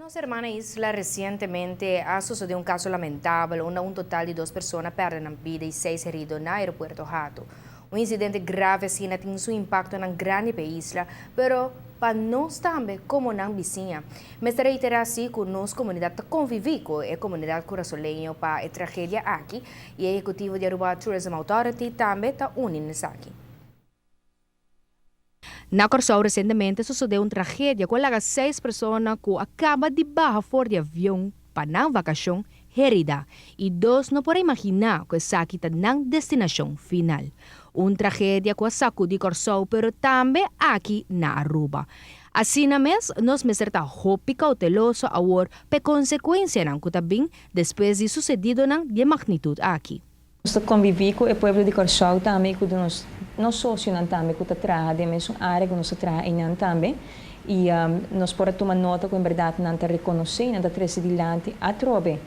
Nos hermana isla recientemente a sucede un caso lamentable unda un total di dos persona a perde nan bida y seis herido na aeropuerto Hato. Un incidente grave asina tin su impactonan grandi pa e isla, pero pa nos tambe como nan bisiña. Mester reitera si cu nos comunidad ta convivi cu e comunidad Curasoleño pa e tragedia aki y e ehecutivo di Aruba Tourism Authority tambe ta uni n'esaki. Na Kòrsou resentemente sosodé un tragedia ku a laga seis persona ku a kaba di baha for di avion pa nan vakashon herida i dos no por a imaginá ku esaki ta nan destinashon final. Un tragedia ku a sakudí Kòrsou pero tambe aki na Aruba. Asina mes nos mester ta hopi kouteloso awor pa e konsekuensianan ku ta bin despues di susedidonan di e magnitut aki. Nos ta konviví ku e pueblo di Kòrsou tambe i ku nos nos sosionan tambe ku ta traha den mesun área ku nos ta traha einan tambe. I nos por a tuma nota ku en bèrdat nan ta rekonosé i nan ta trese dilanti atrobe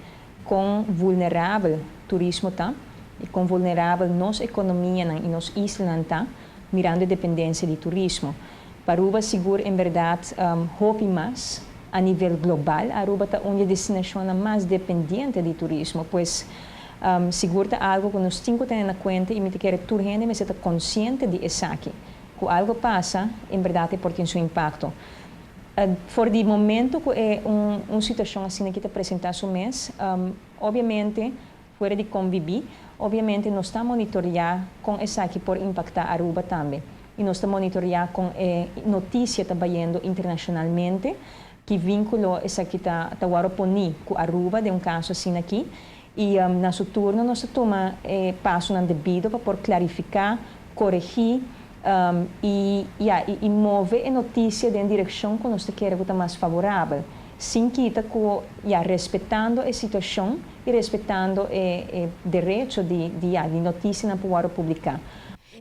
kon vulnerabel turismo ta i kon vulnerabel nos ekonomianan i nos islanan ta mirando e dependensia di turismo. Pa Aruba sigur en bèrdat hopi mas a nivel global Aruba ta un di e destinashonnan mas dependiente di turismo pues sigur ta algo ku nos tin ku tene na kuenta i mi ta kere tur hende mester ta konsiente di esaki ku algo pasa en bèrdat e por tin su impakto. For di momento ku e un situashon asina aki ta presentá su mes obiamente fuera di konbibí, obiamente nos ta monitoreá kon esaki por impaktá Aruba tambe. I nos ta monitoreá kon e notisia ta bayendo internashonalmente, ki vínkulo esaki ta ta wòrdu poní ku Aruba den un kaso asina aki. I na su turno nos ta tuma e pasonan debido pa por klarifiká, koregí i ya i move e notisia den direkshon ku nos ta kere ku ta mas favorabel, sin kita ku ya respetando e situashon i respetando e e derecho di di ya di notisianan por wòrdu publiká.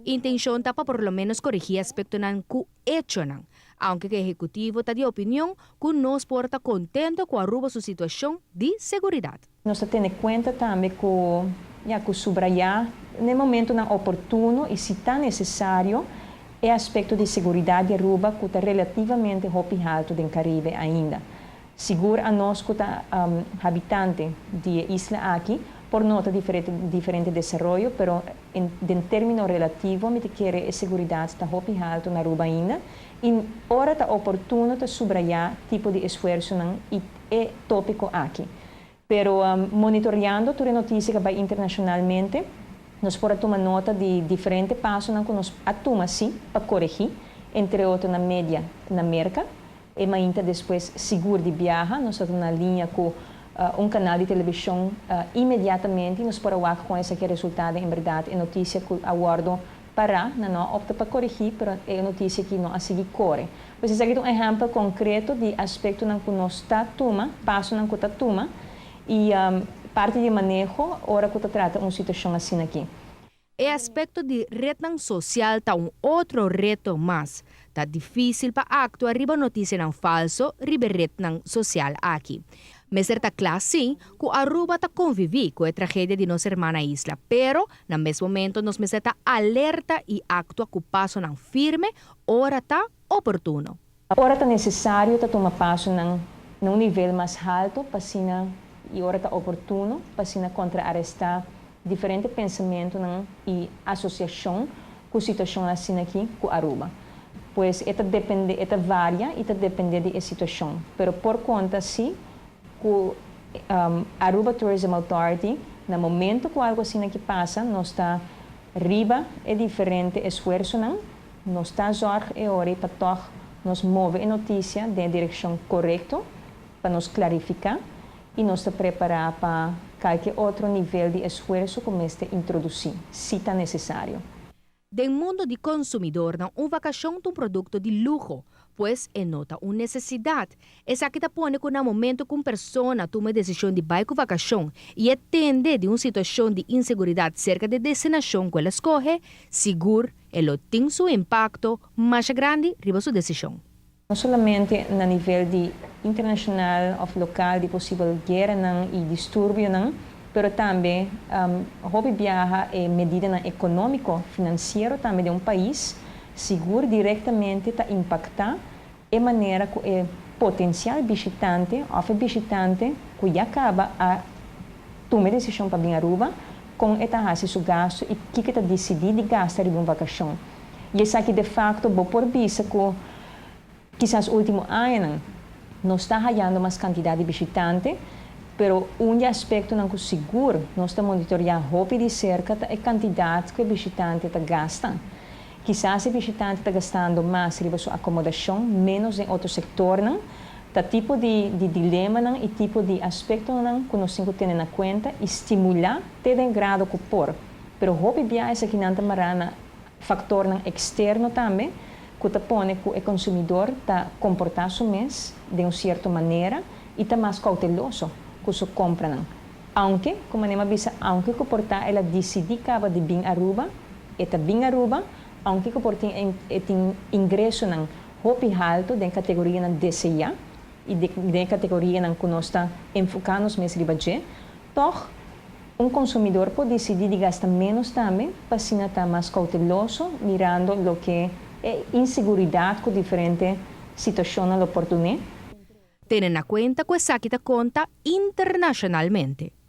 Intenshon ta pa por lo ménos korigí aspektonan ku echonan, aunke ku ehekutivo ta di opinion ku nos por ta kontento ku Aruba su situashon di seguridat. Nos ta tene kuenta tambe ku ya ku subrayá n'e momentonan oportuno i si ta nesesario e aspekto di seguridat di Aruba ku ta relativamente hopi haltu den Karibe ainda. Sigur anos ku ta habitante di e isla aki por nota diferente diferente desaroyo pero en den termino relativo mi ta kere e seguridat ta hopi haltu na Aruba ainda i ora ta oportuno ta subrayá tipo di esfuersonan i e tópiko aki. Pero monitoreando tur e notisia ku a bai internashonalmente nos por a tuma nota di diferente pasonan ku nos a tuma si pa koregí, entre otro na media na Merka. E mainta despues sigur di biaha nos ta na liña ku un kanal di televishon inmediatamente i nos por a wak kon esaki a resultá den enberdat e notisia ku a wòrdu pará nan no a opta pa korigí pero e notisia aki no a sigui kore. Pues esaki ta un ehèmpel konkreto di aspektonan ku nos ta tuma, pasonan ku ta tuma i parti di e maneho ora ku ta trata un situashon asina aki. E aspekto di retnan sosial ta un otro reto mas. Ta difísil pa aktua riba notisianan falso riba e retnan sosial aki. Mester ta kla sí ku Aruba ta konviví ku e tragedia di nos hermana isla, pero na mes momento nos mester ta alerta i aktua ku pasonan firme ora ta oportuno. Ora ta nesesario ta tuma pasonan na un nivel mas halto pa asina i ora ta oportuno pa asina kontraarestá diferente pensamentunan i asosiashon ku situashon asina aki ku Aruba. Pues e ta depende, e ta varia i ta depende di e situashon. Pero por konta si ku Aruba Tourism Authority na momento ku algu asina aki pasa nos ta riba e diferente esfuersonan, nos ta zòrg e ora ei pa tòg nos move e notisia den e direkshon korekto pa nos klarifiká i nos ta prepará pa kalke otro nivel di esfuerso ku mester introdusí, si ta nesesario. Den mundo di konsumidornan un vakashon ta un produkto di luho, pues e no ta un nesesidat. Esaki ta pone ku na momento ku un persona tuma e desishon di bai ku vakashon i e tende di un situashon di inseguridat serka di e destinashon ku el a skohe, sigur e lo tin su impakto masha grandi riba su desishon. No solamente na nivel di internacional of local di posibel gueranan y disturbionan, pero tambe hopi biaha e medidanan economico, financiero tambe den un pais sigur directamente ta impacta e manera cu e. potensial bishitante òf e bishitante ku ya kaba a tuma e desishon pa bin Aruba, kon e ta hasi su gastu i kiko e ta disidí di gasta riba un vakashon. I esaki de fakto bo por bisa ku kisas último añanan nos ta hayando mas kantidat di bishitante, pero un di e aspektonan ku sigur nos ta monitoriá hopi di serka ta e kantidat ku e bishitante ta gasta. Kisas e bishitante ta gastando mas riba su akomodashon, ménos den otro sektornan. Ta tipo di di dilemanan i tipo di aspektonan ku nos tin ku tene na kuenta i stimulá te den grado ku por. Pero hopi bia esakinan ta mará na faktornan eksterno tambe ku ta pone ku e konsumidor ta komportá su mes den un sierto manera i ta mas kouteloso ku su kompranan. Aunke, ku manera mi a bisa, aunke ku por ta el a disidí kaba di bin Aruba, E ta bin Aruba, aunke ku por tin e tin ingresonan hopi haltu den kategorianan deseá i den e kategorianan ku nos ta enfoká nos mes riba dje, tòg un konsumidor por disidí di gasta ménos tambe pa asina ta mas kouteloso mirando loke e inseguridat ku diferente situashonnan lo por dun'é. Tene na kuenta ku esaki ta konta internashonalmente.